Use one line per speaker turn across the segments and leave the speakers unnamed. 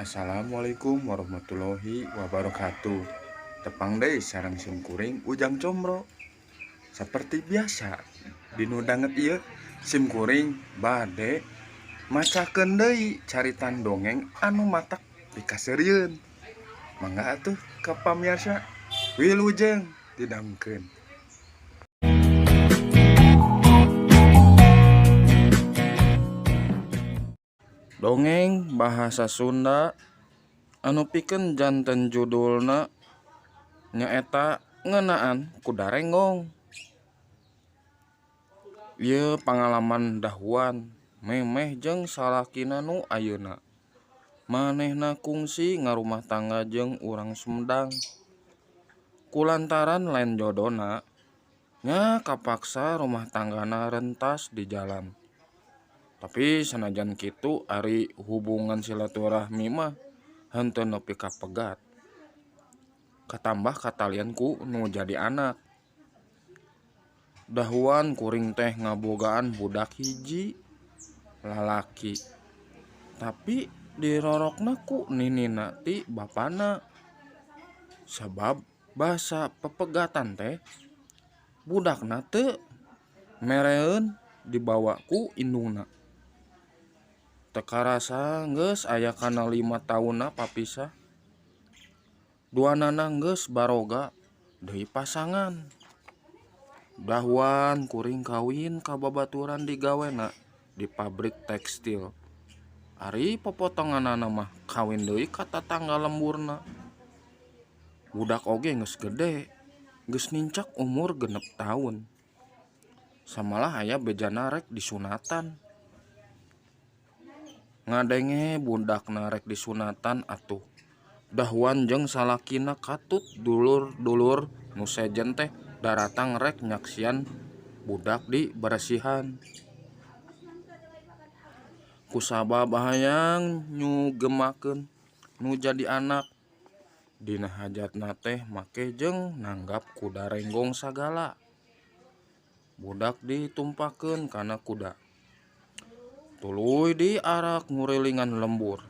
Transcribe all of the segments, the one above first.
Assalamualaikum warahmatullahi wabarakatuh. Tepang deui sareng simkuring Ujang Comro. Seperti biasa dinu danget ieu simkuring bade macakeun deui caritan dongeng anu matak pikaseurieun. Mangga atuh ka pamirsa wilujeng didamkeun. Dongeng bahasa Sunda anu pikeun janten judulna nyaeta ngeunaan kuda renggong. Ieu pangalaman dahuan memeh jeung salakina nu ayeuna. Manehna kungsi ngarumah tangga jeung urang Sumedang. Kulantaran lain jodona nya kapaksa rumah tanggana rentas di jalan. Tapi sanajan kitu ari hubungan silaturahmi mah henteu nepi ka pegat. Katambah katalian ku nu jadi anak. Dahuan kuring teh ngabogaan budak hiji lalaki. Tapi dirorokna ku ninina ti bapana. Sabab basa pepegatan teh budakna teu mereun dibawa ku indungna. Teu karasa geus aya kana 5 taunna papisah. Duanana geus baroga deui pasangan. Dahuan kuring kawin ka babaturan digawena di pabrik tekstil. Ari popotonganana mah kawin deui ka tatangga lemburna. Budak oge geus gede, geus nincak umur 6 taun. Samalah aya bejana rek disunatan. Ngadenge budakna rek disunatan atuh. Dahuan jeung salakina katut dulur-dulur nu sejen teh daratang rek nyaksian budak di beresihan. Kusabab hayang nyugemakeun nu jadi anak dina hajatna teh make jeung nanggap kuda renggong sagala. Budak ditumpakeun kana kuda. Tuluy diarak ngurilingan lembur.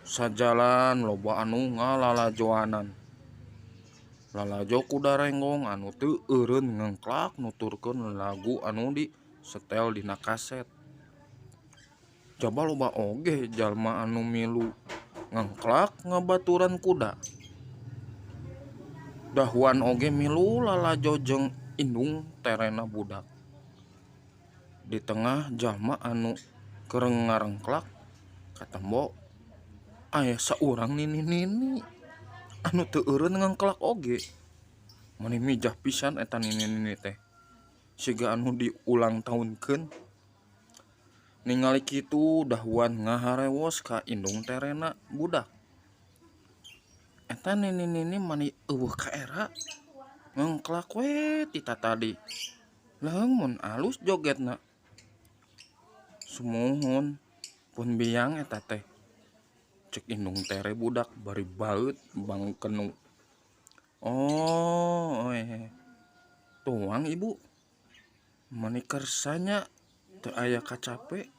Sajalan loba anu ngalalajoanan. Lalajo kuda renggong anu teu eureun ngengklak nuturkeun lagu anu disetel dina kaset. Coba loba oge jalma anu milu ngengklak ngabaturan kuda. Dahuan oge milu lalajo jeung indung terena budak. Di tengah jalma anu keur ngarengklak katembo aya saurang nini-nini anu teu eureun ngengklak oge. Mani mijah pisan eta nini-nini teh. Siga anu diulang taunkeun. Ningali kitu dahuan ngaharewos ka indung terena budak. Eta nini-nini mani eueuh kaera ngengklak we ti tatadi. Leung mun alus jogetna. Sumuhun pun biang eta teh. Cek indung tere budak bari baeut bangkenu. Oh, tuang ibu. Mani kersanya teu aya kacape.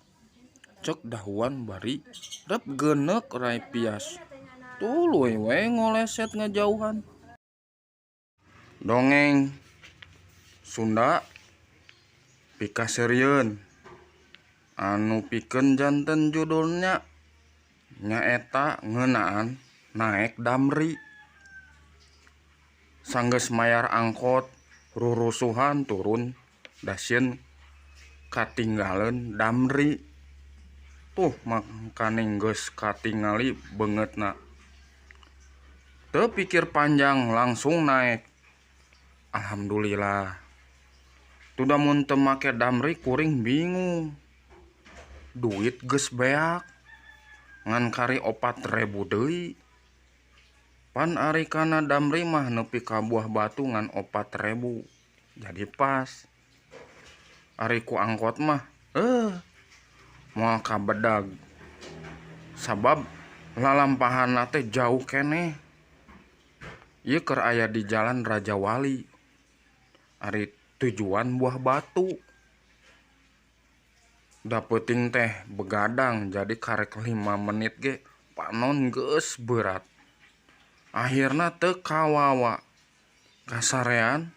Cek dahuan bari rep geuneuk rai pias. Tuluy we ngoleset ngajauhan. Dongeng Sunda pikaseurieun anu pikeun janten judulnya nyaeta ngeunaan naek damri. Sanggeus mayar angkot rurusuhan turun dasieun katinggaleun damri. Tuh mangkaning geus katingali beungeutna. Teu pikir panjang langsung naek. Alhamdulillah. Tuh mun teu make damri kuring bingung. Duit geus beak. Ngan kari 4.000 deui. Pan ari kana damri mah nepi ka Buah Batu ngan 4.000. Jadi pas. Ari ku angkot mah moal kabedag. Sabab lalampahanna teh jauh keneh. Ieu keur aya di Jalan Raja Wali. Ari tujuan Buah Batu. Da peuting teh begadang jadi karek 5 menit ge Panon geus beurat. Akhirna teu kawawa. Kasarean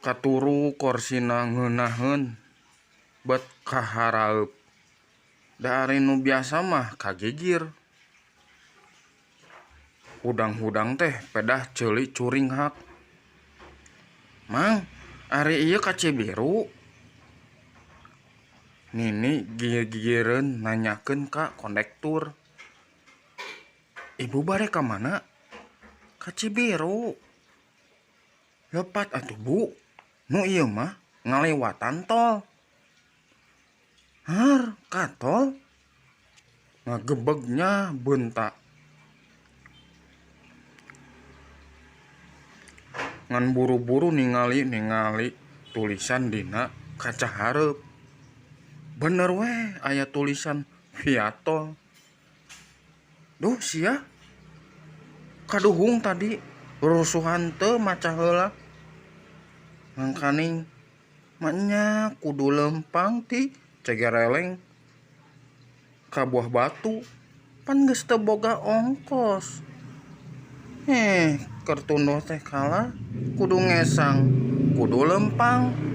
katuru korsina ngeunaheun bet kahareup. Da ari nu biasa mah kagigir. Hudang-hudang teh pedah ceuli curinghak. Mang, ari ieu ka Cibiru? Nini gigireun nanyakeun ka kondektur. Ibu bade ka mana? Ka Cibiru. Lepat atuh Bu, nu ieu mah ngalewatan tol. Har, ka tol? Ngagebegnya beunta. Ngan buru-buru ningali-ningali tulisan dina kaca hareup. Bener weh aya tulisan via tol. Duh sia. Kaduhung tadi rusuhan teu maca heula. Mangkaning manya kudu leumpang ti Cegereleng ka Buah Batu. Pan geus teu boga ongkos. Keur tunduh teh kalah kudu ngesang, kudu leumpang.